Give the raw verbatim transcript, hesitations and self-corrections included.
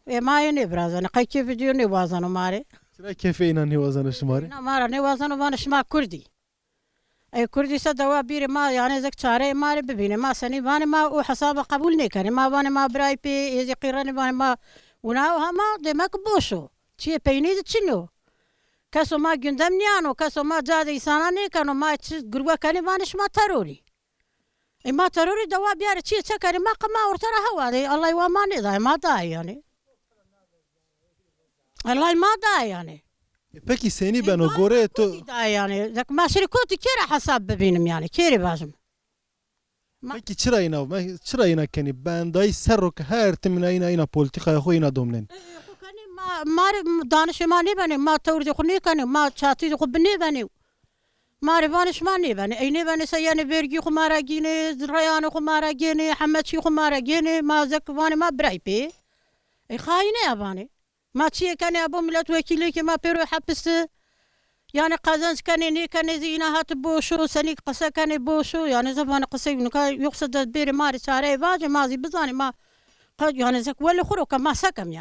E, ma ê nêvirazeno. Qey kêfê ci yo nêwazeno ma rê. Çira kêfê înan nêwazeno şima rê? Înan ma ra nêwazeno, vanê şima Kurd î. Ey Kurdî se dewa bîrê ma, yanî zek çareyê ma rê bibînê. Ma senî vanê ma o hesaba qebul nêkenê. Ma vanê ma birayê pê, ê zî qîrenê vanê ma wina o, hema demek boş o. Çiyê peynî de çin o. Keso ma gündem nîyano, keso ma ca de îsana nêkeno, ma çi girwe kenê vanê şima terorî. Ê ma terorî dewa biyarê çiyê çekerê ma qe ma orte ra hewa de. Ellay wa ma nêdayê, ma dayê yanî. Ellay ma dayê yanî. E, pekî senî beno goreyê to? Kotî dayê yanî. Zek ma şirî kotî kê ra hesab bibînim yanî? Kê rê vajim? Ma Pekî çira îna, me-, çira îna kenî? Bendayî serro ke her tim îna, îna, îna polîtîkaya xo îna domnenî. E, e, xo kenê ma, ma rê danişê ma nêbenê, ma tewrdê xo nêkenê, ma çatîdê xo binêbenê. Ma rê vanê şima nêbenê. Ey nêbenê se yenê vergî xo ma ra gînê, reyanê xo ma ra gênê, heme çî xo ma ra gênê, ma zek vanê ma birayê pê. Ey xayîne ya vanê. Ma çiyê kenê abo miletwekîlêkê ma pêro hepis de. Yanî qezenc kenê, nêkenê zî îna hati boş o, senî qise kenê boş o. Yanî zê vanê qisey nika yoxsa de bêrê ma rê çareyê vacê, ma zî bizanê ma qe-, yanî zek welê xo ro ke ma se kem yanî.